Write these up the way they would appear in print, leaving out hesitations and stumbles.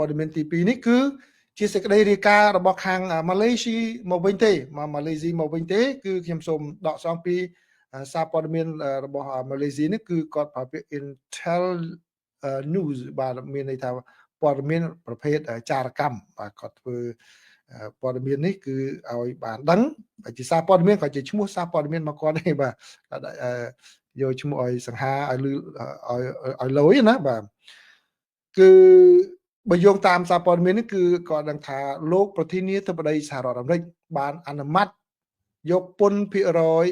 ព័ត៌មានទី2នេះគឺជាសេចក្តីរាយការណ៍របស់ខាងម៉ាឡេស៊ីមកវិញទេមកម៉ាឡេស៊ីមកវិញទេគឺខ្ញុំសូមដកស្រង់ពីសារព័ត៌មានរបស់ម៉ាឡេស៊ីនេះគឺគាត់ប្រើពាក្យ Intel News បាទមានន័យថាព័ត៌មានប្រភេទចារកម្មបាទគាត់ធ្វើព័ត៌មាននេះគឺឲ្យបានដឹងជាសារព័ត៌មានក៏ជាឈ្មោះសារព័ត៌មានមកគាត់ទេបាទយកឈ្មោះឲ្យសង្ហាឲ្យលឺឲ្យឲ្យលយណាបាទគឺបើយោងតាមសារព័ត៌មាននេះគឺគាត់ដឹងថាលោកប្រធានាធិបតីសហរដ្ឋអាមេរិកបានអនុម័តយកពន្ធភាគរយ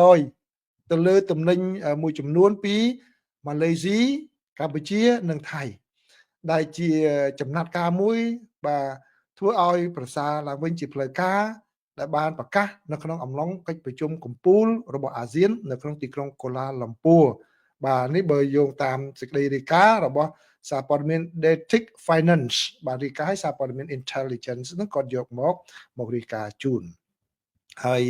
0%ទៅលើទំនិញមួយចំនួនពីម៉ាឡេស៊ីកម្ពុជានិងថៃដែលជាចំណាត់ការមួយបាទធ្វើឲ្យប្រសើរឡើងវិញជាផ្លូវការដែលបានប្រកាសនៅក្នុងអំឡុងកិច្ចប្រជុំកំពូលរបស់អាស៊ាននៅក្នុងទីក្រុងកូឡាឡាំពួរបាទនេះបើយោងតាមសេចក្តីរាយការណ៍របស់សារព័ត៌មាន Detik Finance បាទរាយការណ៍សារព័ត៌មាន Intelligence ហ្នឹងគាត់យកមកមករាយការណ៍ជូនហើយ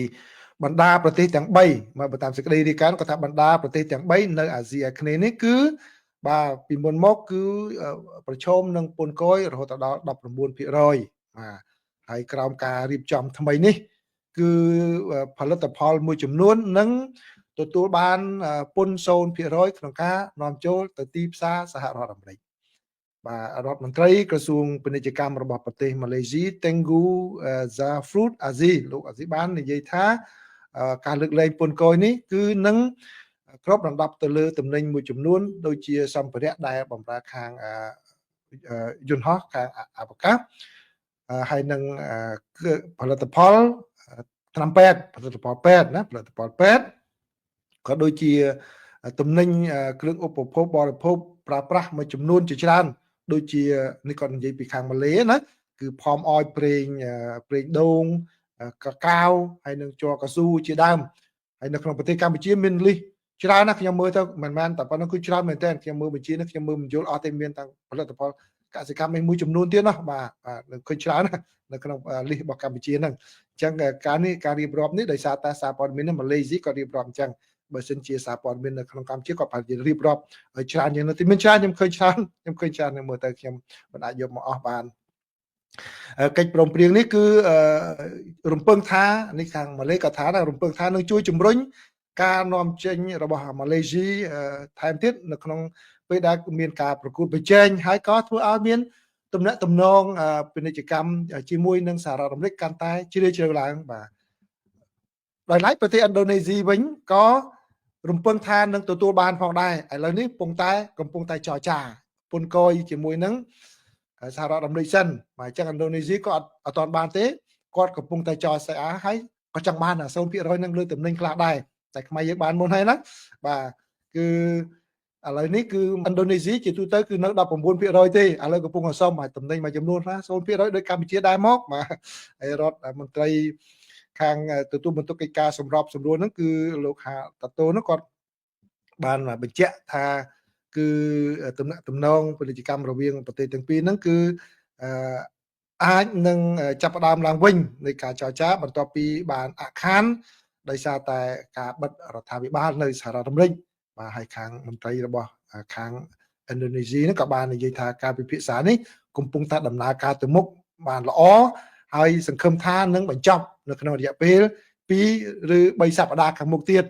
បណ្ដាប្រទេសទាំង3មកតាមសេចក្តីរាយការណ៍គាត់ថាបណ្ដាប្រទេសទាំង3នៅអាស៊ីអាគ្នេយ៍នេះគឺបាទពីមុនមកគឺប្រឈមនឹងពន្ធគយរហូតដល់19%បាទហើយក្រោមការរៀបចំថ្មីនេះគឺផលិតផលមួយចំនួននឹងទទួលបានពន្ធ0%ក្នុងការនាំចូលទៅទីផ្សារសហរដ្ឋអាមេរិកបាទរដ្ឋមន្ត្រីក្រសួងពាណិជ្ជកម្មរបស់ប្រទេសម៉ាឡេស៊ី Tengku Zafrul Aziz លោកអាស៊ីបាននិយាយថាការលើកលែងពន្ធគយនេះគឺនឹងគ្របដណ្ដប់ទៅលើទំនិញមួយចំនួនដូចជាសម្ភារៈដែលបម្រើខាងយន្តហោះខាងអវកាសហើយនឹងផលិតផលថ្នាំពេទ្យផលិតផលពេទ្យណាផលិតផលពេទ្យក៏ដូចជាទំនិញគ្រឿងឧបភោគបរិភោគប្រើប្រាស់មួយចំនួនជាច្រើនដូចជានេះគាត់និយាយពីខាងម៉ាឡេណាគឺpalm oil ប្រេងប្រេងដូងកាកាវហើយនឹងជ័រកៅស៊ូជាដើមហើយនៅក្នុងប្រទេសកម្ពុជាមានលីសច្រើនណាស់ខ្ញុំមើលទៅមិនមែនតែប៉ុណ្ណឹងគឺច្រើនមែនទែនខ្ញុំមើលបញ្ជីនេះខ្ញុំមើលមិនយល់អស់ទេមានទាំងផលិតផលកសិកម្មមួយចំនួនទៀតណាបាទបាទឃើញច្រើនណាស់នៅក្នុងលីសរបស់កម្ពុជាហ្នឹងអញ្ចឹងការនេះការរៀបរាប់នេះដោយសារតែសារព័ត៌មាននេះម៉ាឡេស៊ីក៏រៀបរាប់អញ្ចឹងបើសិនជាសារព័ត៌មាននៅក្នុងកម្ពុជាក៏ប្រហែលជារៀបរាប់ច្រើនជាងនោះទីមានច្រើនខ្ញុំឃើញច្រើនខ្ញុំឃើញច្រើនមើលទៅខ្ញុំមិនអាចយកមកអស់បានកិច្ចព្រមព្រៀងនេះគឺរំពឹងថានេះខាងម៉ាឡេក៏ថាដែររំពឹងថានឹងជួយជំរុញការនាំចេញរបស់ម៉ាឡេស៊ីថែមទៀតនៅក្នុងពេលដែលមានការប្រកួតប្រជែងហើយក៏ធ្វើឲ្យមានទំនាក់ទំនងពាណិជ្ជកម្មជាមួយនឹងសហរដ្ឋអាមេរិកកាន់តែជ្រាលជ្រៅឡើងបាទដោយឡែកប្រទេសឥណ្ឌូនេស៊ីវិញក៏រំពឹងថានឹងទទួលបានផងដែរឥឡូវនេះកំពុងតែកំពុងតែចរចាពន្ធគយជាមួយនឹងសហរដ្ឋអាមេរិកសិនបាទអញ្ចឹងឥណ្ឌូនេស៊ីក៏អត់អត់ទាន់បានទេគាត់កំពុងតែចរចាហើយក៏ចង់បាន0%នឹងលើទំនិញខ្លះដែរតែខ្មែរយើងបានមុនហើយណាបាទគឺឥឡូវនេះគឺឥណ្ឌូនេស៊ីជាទូទៅគឺនៅ19%ទេឥឡូវកំពុងអសុំឲ្យតំណែងមួយចំនួនណា0%ដោយកម្ពុជាដែរមកបាទហើយរដ្ឋមន្ត្រីខាងទទួលបន្ទុកកិច្ចការសម្របសម្រួលហ្នឹងគឺលោកហាតាតូហ្នឹងគាត់បានបញ្ជាក់ថាគឺទំនាក់ទំនងពាណិជ្ជកម្មរវាងប្រទេសទាំងពីរហ្នឹងគឺអាចនឹងចាប់ផ្ដើមឡើងវិញនៃការចរចាបន្ទាប់ពីបានអាក់ខានដោយសារតែការបិទរដ្ឋាភិបាលនៅសហរដ្ឋអាមេរិកបាទហើយខាងមន្ត្រីរបស់ខាងឥណ្ឌូនេស៊ីហ្នឹងក៏បាននិយាយថាការពិភាក្សានេះកំពុងតែដំណើរការទៅមុខបានល្អហើយសង្ឃឹមថានឹងបញ្ចប់នៅក្នុងរយៈពេល2ឬ3សប្តាហ៍ខាងមុខទៀត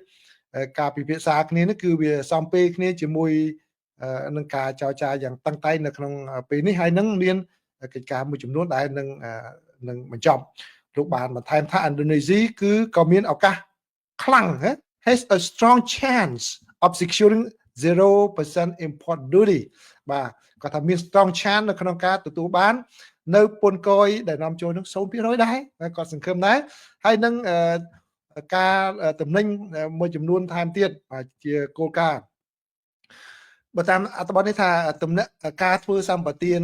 ការពិភាក្សាគ្នានេះគឺវាសំពេលគ្នាជាមួយនឹងការចរចាយ៉ាងតឹងតែងនៅក្នុងពេលនេះហើយនឹងមានកិច្ចការមួយចំនួនដែលនឹងនឹងបញ្ចប់លោកបានបន្ថែមថាឥណ្ឌូនេស៊ីគឺក៏មានឱកាសខ្លាំង has a strong chance of securing 0% import duty បាទគាត់ថាមាន strong chance នៅក្នុងការទទួលបាន នៅពន្ធគយដែលនាំចូលនឹង0%ដែរគាត់សង្ឃឹមដែរហើយនឹងការតំណែងមួយចំនួនថែមទៀតបាទជាគោលការណ៍បើតាមអត្ថបទនេះថាទំនាក់ការធ្វើសម្បទាន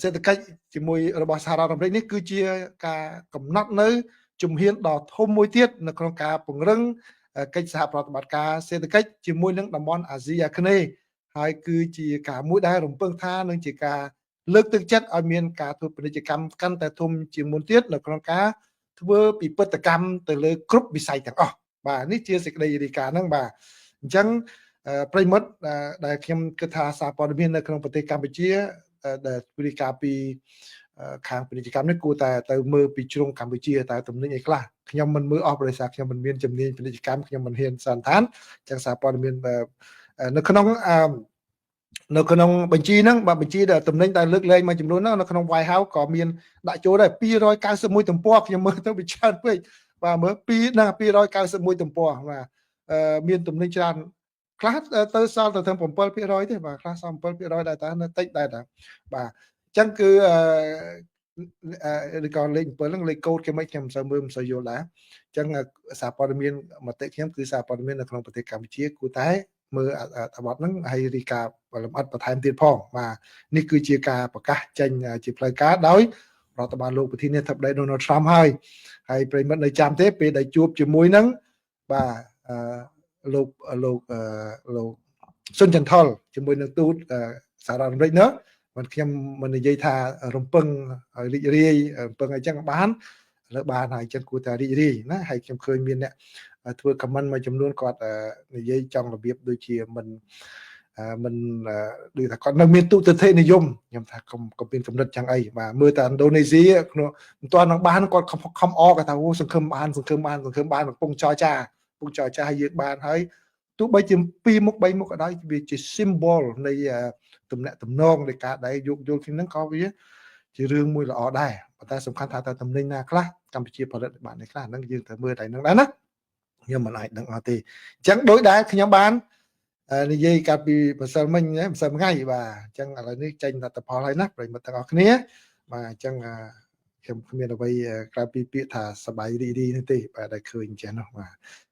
សេដ្ឋកិច្ចជាមួយរបស់សហរដ្ឋអាមេរិកនេះគឺជាការកំណត់នៅជំហានដ៏ធំមួយទៀតនៅក្នុងការពង្រឹងកិច្ចសហប្រតិបត្តិការសេដ្ឋកិច្ចជាមួយនឹងតំបន់អាស៊ីអាគ្នេយ៍ហើយគឺជាការមួយដែលរំពឹងថានឹងជាការលើកទឹកចិត្តឲ្យមានការធ្វើពាណិជ្ជកម្មកាន់តែធំជាងមុនទៀតនៅក្នុងការធ្វើពិពិធកម្មទៅលើគ្រប់វិស័យទាំងអស់បាទនេះជាសេចក្តីរាយការណ៍ហ្នឹងបាទអញ្ចឹងប្រិយមិត្តដែលខ្ញុំគិតថាសារព័ត៌មាននៅក្នុងប្រទេសកម្ពុជា ដែលរាយការណ៍ពីខាងពាណិជ្ជកម្មនេះគួរតែទៅមើលពីជ្រុងកម្ពុជាតើទំនិញអីខ្លះខ្ញុំមិនមើលអស់ព្រោះសារខ្ញុំមិនមានជំនាញពាណិជ្ជកម្មខ្ញុំមិនហ៊ានសន្និដ្ឋានអញ្ចឹងសារព័ត៌មាននៅក្នុងបញ្ជីហ្នឹងបាទបញ្ជីដែលទំនិញដែលលើកលែងមួយចំនួនហ្នឹងនៅក្នុង White House ក៏មានដាក់ចូលដែរ291ទំព័រខ្ញុំមើលទៅវាច្រើនពេកបាទមើល2ហ្នឹង291ទំព័របាទមានទំនិញច្រើនខ្លះទៅសល់ទៅត្រឹម7%ទេបាទខ្លះសល់7%ដែរតើនៅតិចដែរតាបាទអញ្ចឹងគឺអឺឬក៏លេខ7ហ្នឹងលេខកូដគេមិនខ្ញុំមិនសូវមើលមិនសូវយល់ដែរអញ្ចឹងសារព័ត៌មានមតិខ្ញុំគឺសារព័ត៌មាននៅក្នុងប្រទេសកម្ពុជាគួរតែមើលអត្ថបទហ្នឹងហើយរាយការណ៍លម្អិតបន្ថែមទៀតផងបាទនេះគឺជាការប្រកាសចេញជាផ្លូវការដោយរដ្ឋបាលលោកប្រធានាធិបតី Donald Trump ហើយហើយប្រិយមិត្តនៅចាំទេពេលដែលជួបជាមួយនឹងបាទអឺលោកលោកលោកសុនចន្ទថុលជាមួយនឹងទូតសហរដ្ឋអាមេរិកនោះមិនខ្ញុំមិននិយាយថារំពឹងឲ្យរីករាយរំពឹងអីចឹងបានឥឡូវបានហើយចឹងគួរតែរីករាយណាហើយខ្ញុំឃើញមានអ្នកធ្វើ comment មួយចំនួនគាត់និយាយចង់របៀបដូចជាមិនមិនដូចថាគាត់នៅមានទុទិដ្ឋិនិយមខ្ញុំថាកុំកុំមានកំណត់ចឹងអីបាទមើលតែឥណ្ឌូនេស៊ីក្នុងមិនទាន់នឹងបានគាត់ខំអគាត់ថាអូសង្ឃឹមបានសង្ឃឹមបានសង្ឃឹមបានកំពុងចរចាកំពុងចរចាឲ្យយើងបានហើយទោះបីជាពីរមុខបីមុខក៏ដោយវាជា symbol នៃទំនាក់ទំនងនៃការដែលយោគយល់គ្នាហ្នឹងក៏វាជារឿងមួយល្អដែរប៉ុន្តែសំខាន់ថាតើតំណែងណាខ្លះកម្ពុជាផលិតបាននេះខ្លះហ្នឹងយើងត្រូវមើលតែហ្នឹងដែរណាខ្ញុំមិនអាចដឹងអត់ទេអញ្ចឹងដោយដែលខ្ញុំបាននិយាយកាលពីម្សិលមិញម្សិលថ្ងៃបាទអញ្ចឹងឥឡូវនេះចេញលទ្ធផលហើយណាប្រិយមិត្តទាំងអស់គ្នាបាទអញ្ចឹងខ្ញុំគ្មានអ្វីក្រៅពីពាក្យថាសប្បាយរីករាយនេះទេបាទដែលឃើញអញ្ចឹងនោះបាទ។